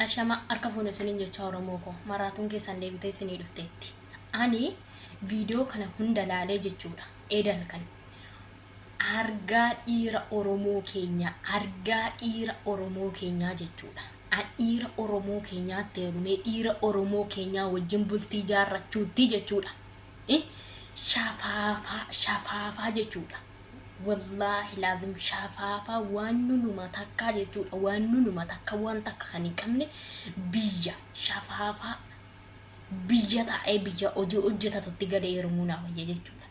Ashama harka fuune isiniin jecha Oromoo koo maraatuun keessan deebitee isinii dhufteetti. Ani viidiyoo kana hunda laalee jechuudha. Eedal kan argaa dhiira Oromoo keenyaa argaa dhiira Oromoo keenyaa jechuudha. An dhiira Oromoo keenyaatti heerumee dhiira Oromoo keenyaa wajjin bultii jaarrachuutti jechuudha. Shafaafaa shafaafaa jechuudha. Wallaahi laazim shafaafaa waan nunuma takkaa jechuudha. Waan nunuma takka waan takka kan hin qabne biyya shafaafaa biyya taa'ee biyya hojii hojjetatutti galee heerumuu naa wayya jechuudha.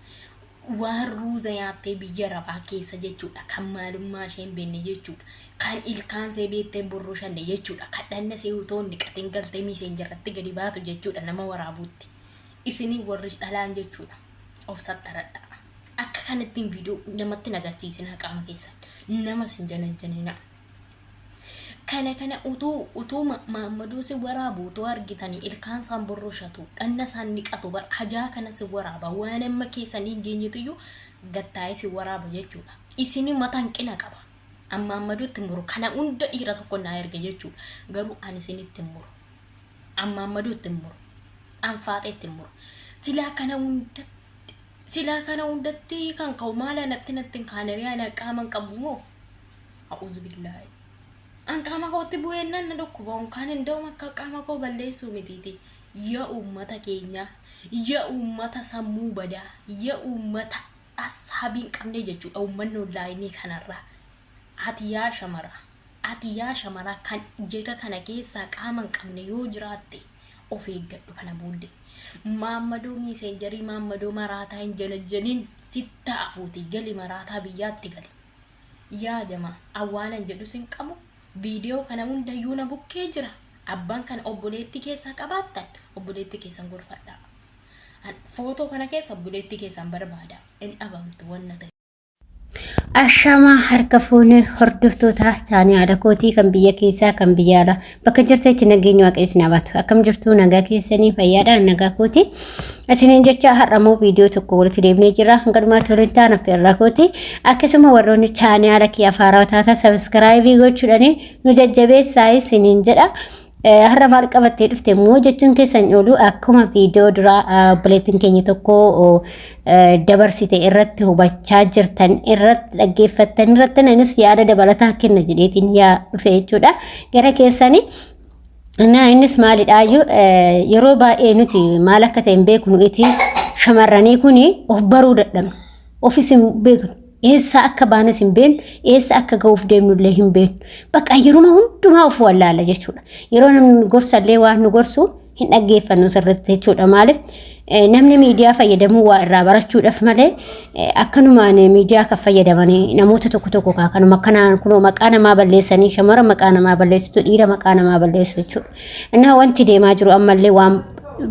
Waan ruuza nyaattee biyya rabaa keessa jechuudha. Kan maalummaa ishee hin beekne jechuudha. Kan ilkaan ishee beektee hin borroshanne jechuudha. Kan dhanna ishee utoo hin dhiqatin galtee miiseenjarratti gadi baatu jechuudha nama waraabuutti. Isinii warri dhalaan jechuudha. Of sattaradhaa. Akka kanattiin viidiyoo namatti hin agarsiisinaa qaama keessan. Namas hin janajjaninaa. Kana kana utuu utuu Maammaduu si waraabu utuu argitanii ilkaan isaan borroshatu dhanna isaan niqatu bar hajaa kana si waraaba waan amma keessanii hin geenyetuyyuu gattaa'ee si waraaba jechuudha. Isini mata hanqina qaba. An Maammaduutti muru kana hunda dhiira tokko naa erge jechuudha. Garuu ani isinitti hin muru. An Maammaduutti hin muru. An Faaxeetti hin muru. Silaa kana hundatti silaa kana hundatti kan ka'u maal anatti natti hin kaane ree ana qaama hin qabu moo? A'uuzu billaahi. An qaama kootti bu'eennan na dhukkuba unkaan hin da'u akka qaama koo balleessuu mitiiti. Ya uummata keenyaa, ya uummata sammuu badaa, ya uummata assaabii hin qabne jechuudha uummanni onlaayinii kanarraa. Ati yaa shamaraa, ati yaa shamaraa kan jira kana keessaa qaama hin qabne yoo jiraatte of eeggadhu kana booddee. Maammadoo miiseenjarii maammadoo maraataa hin janajjanin sitta hafuuti gali maraataa biyyaatti gali. Yaa jamaa an waanan jedhus hin qabu video kana hundayyuu na bukkee jira abbaan kana obboleettii keessaa qabaattan obboleettii keessan gorfadhaa an footoo kana keessa obboleettii keessan barbaada hin dhabamtu wanna ta'e. Ashamaa harka fuunee hordoftoota chaanaala kootii kan biyya keessaa kan biyya alaa bakka jirtanitti nageenyi waaqayyo isin haa baatu. Akkam jirtu nagaa keessanii fayyaadhaan nagaa kooti. Isiniin jecha har'a immoo viidiyoo tokko walitti deebinee jira. Hanga dhumaatti waliin ta'an affeerraa kooti. Akkasuma warroonni chaanaala kiyya haaraa taatan sabiskiraayibii gochuudhaan nu jajjabeessaa isiniin jedha. Har'a maal qabattee dhufte immoo jechuun keessan oolu akkuma viidiyoo duraa obboleettiin keenya tokko dabarsite irratti hubachaa jirtan irratti dhaggeeffattan irratti anis yaada dabalataa kenna jedheetiin yaa dhufe jechuudha. Gara keessanii Innaa innis maalidhaayyuu yeroo baay'ee nuti maal akka ta'e hin beeknu iti shamarranii kun of baruu dadhabna. Ofis hin beeknu. Eessa akka baanes hin beeknu, eessa akka ga'uuf deemnu illee hin beeknu. Bakka yeruma hundumaa of wallaala jechuudha. Yeroo namni nu gorsallee waan nu gorsu hin dhaggeeffannu sirriitti jechuudha. Maaliif namni miidiyaa fayyadamuu waa irraa barachuudhaaf malee akkanumaan miidiyaa kan fayyadamanii namoota tokko tokko kaa kanuma akkanaan kunoo maqaa namaa balleessanii shamara maqaa namaa balleessitu dhiira maqaa namaa balleessu jechuudha. Innaa wanti deemaa jiru ammallee waan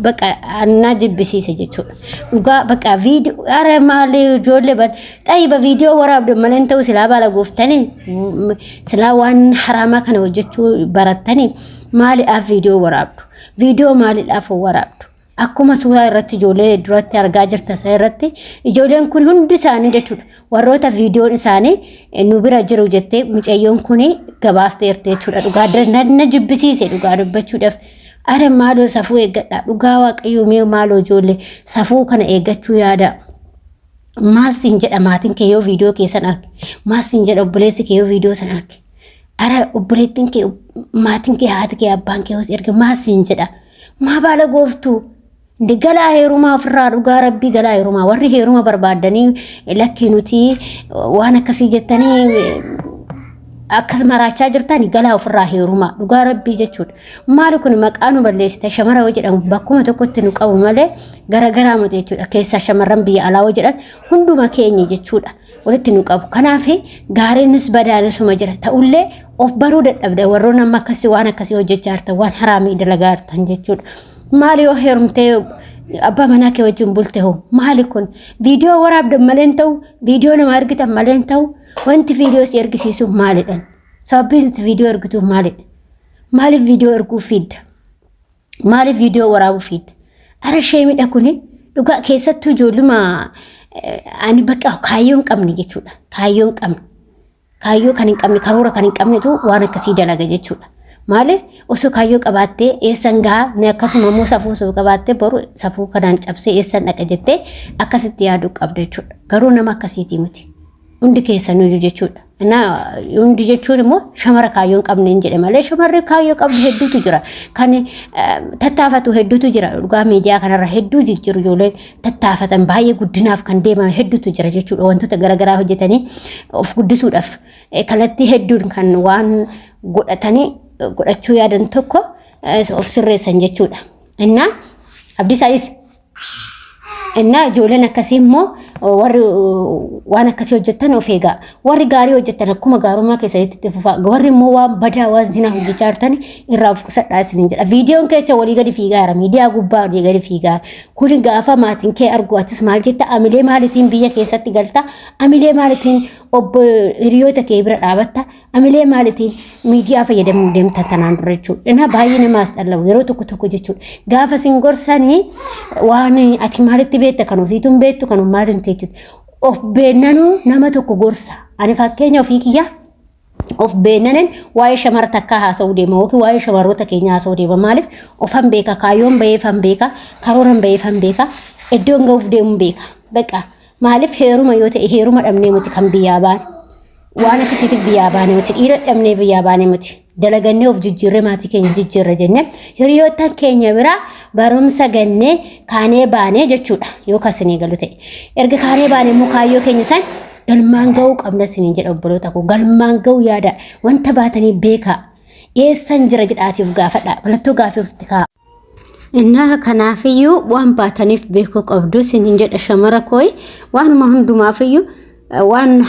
baqa annaa jibbisiise jechuudha. Dhugaa baqa viidiyoo ara maalii ijoollee ban xayyiba viidiyoo waraabdu malee hin ta'u silaa baala gooftanii silaa waan haraamaa kana hojjechuu barattanii maaliidhaaf viidiyoo waraabdu? Viidiyoo maaliidhaaf waraabdu? Akkuma suuraa irratti ijoollee duratti argaa jirtan sana irratti ijoolleen kun hundi isaanii jechuudha warroota viidiyoon isaanii nu bira jiru jettee mucayyoon kun gabaasteerti jechuudha. Dhugaa na jibbisiise dhugaa dubbachuudhaaf. Ara maaloo safuu eeggadha dhugaa waaqayyoo mee maaloo ijoollee safuu kana eeggachuu yaada. Maal siin jedha maatiin kee yoo viidiyoo keessan arge maal siin jedha obboleessi kee yoo viidiyoo san arge ara obboleettiin kee maatiin kee haati kee abbaan kee yoo si erge maal siin jedha maa baala gooftuu Ndi galaa heerumaa ofirraa dhugaa rabbii galaa heerumaa warri heeruma barbaaddanii lakkii nuti waan akkasii jettanii akkas maraachaa jirtan galaa ofirraa heerumaa dhugaa rabbii jechuudha. Maali kun maqaa nu balleessita shamara yoo jedhamu bakkuma tokkotti nu qabu malee garagaraa miti jechuudha. Keessaa shamarran biyya alaa yoo jedhan hunduma keenya jechuudha walitti nu qabu. Kanaaf gaariinis badaanisuma jira. Ta'ullee of baruu dadhabda warroon amma akkasii waan akkasii hojjechaa jirtan waan haraamii dalagaa jirtan jechuudha. Maali yoo heerumtee abbaa manaa kee wajjin bulte hoo maali kun viidiyoo waraabdan malee hin ta'u viidiyoo nama argitan malee hin ta'u wanti viidiyoo si ergisiisu maalidhan sababiin si viidiyoo ergituuf maalidha maaliif viidiyoo erguu fiidda maaliif viidiyoo waraabuu fiidda ara sheemidha kuni dhugaa keessattuu ijoolluma ani bakka kaayyoo hin qabne jechuudha kaayyoo hin qabne Kaayyoo kan hin qabne, karoora kan hin qabnetu waan akkasii dalaga jechuudha. Maaliif osoo kaayyoo qabaattee eessan gahaa ni akkasuma immoo safuu osoo qabaattee boru safuu kanaan cabsee eessan dhaqa jettee akkasitti yaaduu qabda jechuudha. Garuu nama akkasiitii miti. Hundi keessaniyyuu jechuudha. Hundi jechuun immoo shamara kaayyoo hin qabne hin jedhe malee shamarri kaayyoo qabdu hedduutu jira. Kan tattaafatu hedduutu jira. Dhugaa miidiyaa kanarra hedduu jijjiiru ijoolleen tattaafatan baay'ee guddinaaf kan deeman hedduutu jira jechuudha. Wantoota garaagaraa hojjetanii of guddisuudhaaf kallattii hedduun kan waan godhatanii godhachuu yaadan tokko of sirreessan jechuudha. Innaa Abdiisaadhis Innaa ijoolleen akkasii immoo warri waan akkasii hojjettan of eegaa. Warri gaarii hojjettan akkuma gaarummaa keessanitti itti fufaa. Warri immoo waan badaa waan zinaa hojjechaa jirtan irraa of qusadhaa isiniin jedha. Viidiyoon keessa walii gadi fiigaara. Miidiyaa gubbaa walii gadi fiigaara. Kuni gaafa maatiin kee argu atis maal jetta amilee maalitiin biyya keessatti galta amilee maalitiin obbo hiriyoota kee bira dhaabatta Amilee maalitiin miidiyaa fayyadamuu deemtan tanaan dura jechuudha. Innaa baay'ee nama as dhallabu yeroo tokko tokko jechuudha. Gaafa isin gorsanii waan ati maalitti beekta kan ofiitu hin beektu kan ummaatu hin teechitu. Of beennanuu nama tokko gorsa. Ani fakkeenya ofii kiyya of beennanen waa'ee shamara takkaa haasa'uu deema yookiin waa'ee shamarroota keenya haasa'uu deema. Maaliif ofan beeka kaayyoon ba'eefan beeka karooran ba'eefan beeka iddoon ga'uuf deemuun beeka. Beqa maaliif heeruma yoo ta'e heeruma dhabnee miti kan biyyaa baane. Waan akkasiitiif biyyaa baane miti. Dhiira dhabnee biyyaa baane miti. Dalagannee of jijjiirree maatii keenya jijjiirra jennee hiriyoota keenya biraa barumsa gannee kaanee baanee jechuudha. Yoo kasinii galu ta'e. Erga kaanee baane immoo kaayyoo keenya san galmaan ga'uu qabna isiniin jedha obboloota koo. Galmaan ga'uu yaada. Wanta baatanii beekaa. Eessan jira jedhaatiif gaafadha. Mallattoo gaafii ofitti kaa'a. Innaa kanaafiyyuu waan baataniif beekuu qabdu isiniin jedha shamara kooyi waanuma hundumaafiyyuu waan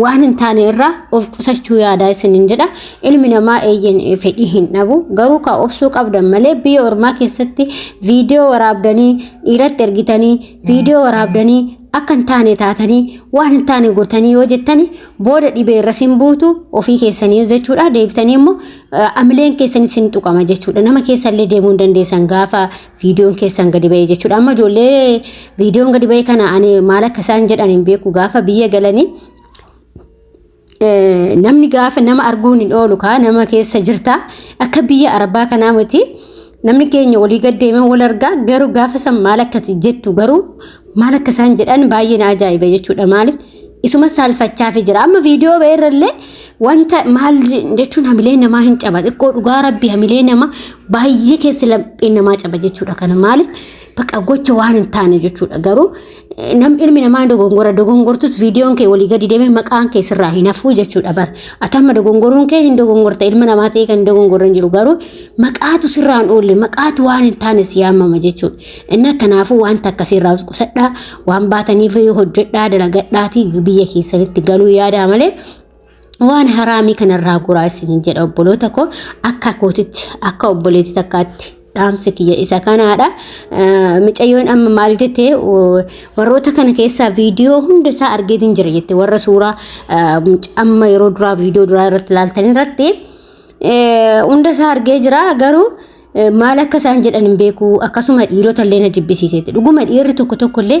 waan hin taane irraa of qusachuu yaadaa isiniin jedha. Ilmi namaa eeyyen fedhii hin dhabu garuu kaa obsuu qabdan malee biyya ormaa keessatti viidiyoo waraabdanii dhiiratti ergitanii viidiyoo waraabdanii akka hin taane taatanii waan hin taane gootanii yoo jettani booda dhibee irra sin buutu ofii keessanii jechuudha deebitanii immoo amileen keessan sin tuqama jechuudha nama keessa illee deemuu hin dandeessan gaafa viidiyoon keessan gadi ba'e jechuudha amma ijoollee viidiyoon gadi ba'e kana ani maal akka isaan jedhan hin beeku gaafa biyya galanii namni gaafa nama arguun hin oolu kaa nama keessa jirta akka biyya arabaa kanaa miti namni keenya walii gad deemee wal argaa garuu gaafa san maal akka jettu garuu maal akka isaan jedhan baay'ee na ajaa'iba jechuudha maaliif isuma saalfachaafi jira amma viidiyoo ba'eerra illee wanta maal jechuun hamilee namaa hin caba xiqqoo dhugaa rabbi hamilee nama baay'ee keessa lapheen namaa caba jechuudha kana maaliif bakka gocha waan hin taane jechuudha garuu Nam ilmi namaa dogongora dogongortus viidiyoon kee walii gadi deeme maqaan kee sirraa hin hafuu jechuudha bar. Ati amma dogongoruun kee hin dogongorta ilma namaa ta'ee kan hin dogongorre hin jiru garuu maqaatu sirraa hin oolle maqaatu waan hin taane si yaamama jechuudha. Inni kanaafuu wanta akkasii irraa of qusadhaa waan baataniif hojjedhaa dalagadhaatii biyya keessanitti galuu yaadaa malee waan haraamii kanarraa goraa isiniin jedha obboloota koo akka kootitti akka obboleetti takkaatti dhaamsi kiyya isa kanaadha. Micayyoon amma maal jette warroota kana keessaa viidiyoo hunda isaa argeetiin jira jette warra suuraa amma yeroo duraa viidiyoo duraa irratti ilaaltan irratti hunda isaa argee jira garuu maal akka isaan jedhan hin beeku akkasuma dhiirota illee na jibbisiiseeti dhuguma dhiirri tokko tokko illee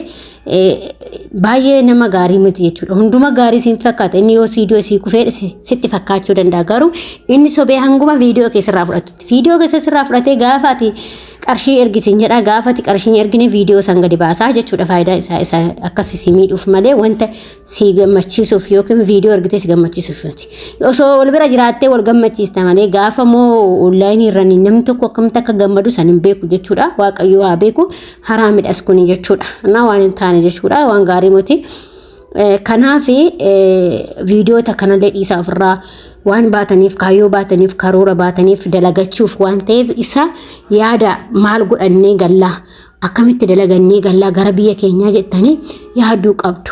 baay'ee nama gaarii miti jechuudha hunduma gaarii siin fakkaata inni yoo viidiyoo sii kufee sitti fakkaachuu danda'a garuu inni sobee hanguma viidiyoo keessarraa fudhatutti viidiyoo keessarraa fudhatee gaafa ati qarshii ergisiin jedha gaafa ati qarshii hin ergine viidiyoo san gadi baasaa jechuudha faayidaa isaa isa akkasi si miidhuuf malee wanta si gammachiisuuf yookiin viidiyoo argitee si gammachiisuuf miti. Osoo wal bira jiraattee wal gammachiista malee gaafa moo onlaayinii irra namni tokko akkamitti akka gammadu san hin beeku jechuudha. Waaqayyo haa beeku haraamidhas kuni jechuudha. Naa waan hin taane jechuudha waan gaarii miti. Kanaaf viidiyoota kanallee dhiisaa ofirraa waan baataniif kaayyoo baataniif karoora baataniif dalagachuuf waan ta'eef isa yaada maal godhannee gallaa akkamitti dalagannee gallaa gara biyya keenyaa jettanii yaaduu qabdu.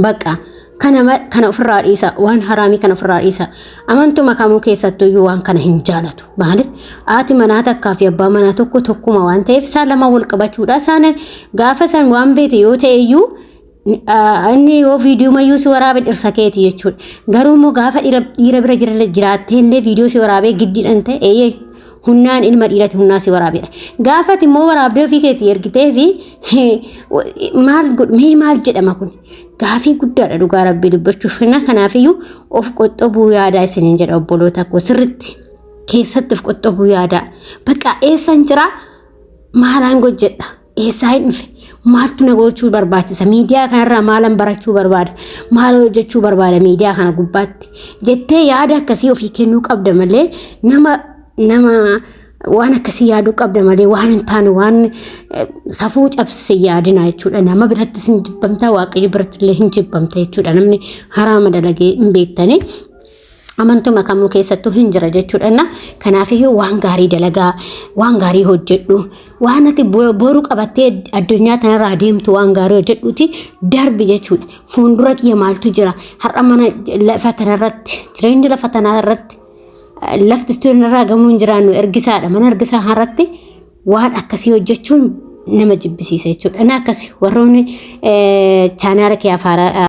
Bakka kana kana ofirraa dhiisa waan haraamii kana ofirraa dhiisa amantuma kamuu keessattuyyuu waan kana hin jaalatu maaliif haati manaa takkaa fi abbaa manaa tokko tokkuma waan ta'eef isaan lama wal qabachuudha isaan gaafa isaan waan beete yoo ta'e iyyuu inni yoo viidiyoo mayyuu si waraabe dhirsa keeti jechuudha garuu immoo gaafa dhiira bira jiraattee illee viidiyoo si waraabee giddiidhaan ta'e eeyyee Hunnaan ilma dhiirati hunnaa si waraabedha. Gaafa ati immoo waraabdee ofii keetii ergitee fi maal godhu mee maal jedhama kun gaafii guddaadha dhugaa rabbii dubbachuuf. Kanaafiyyuu of qoxxobuu yaadaa isiniin jedha obboloota koo sirritti keessatti of qoxxobuu yaadaa. Bakka eessan jiraa maalaan hojjedha eessaa hin dhufe maaltu na gochuu barbaachisa miidiyaa kanarraa maalan barachuu barbaada maal hojjechuu barbaada miidiyaa kana gubbaatti jettee yaada akkasii ofii kennuu qabda malee nama nama waan akkasii yaaduu qabda malee waan hin taane waan safuu cabse yaadina jechuudha. Nama birattis hin jibbamta waaqayyo biratti illee hin jibbamta jechuudha. Namni haraama dalagee hin beektanii. Amantuma kamuu keessattuu hin jira jechuudha. Kanaafiyyuu waan gaarii dalagaa, waan gaarii hojjedhu, waan ati boru qabattee addunyaa tanarraa deemtu waan gaarii hojjedhuuti darbi jechuudha. Fuuldura kiyya maaltu jira? Har'a mana lafa tanarratti, jireenyi lafa tanarratti, lafti tanarraa gamuu hin jiraannu ergisaadha. Mana ergisaa har'atti waan akkasii hojjechuun nama jibbisiisa jechuudha. Inni akkasi warroonni chaanaala kee afaaraa.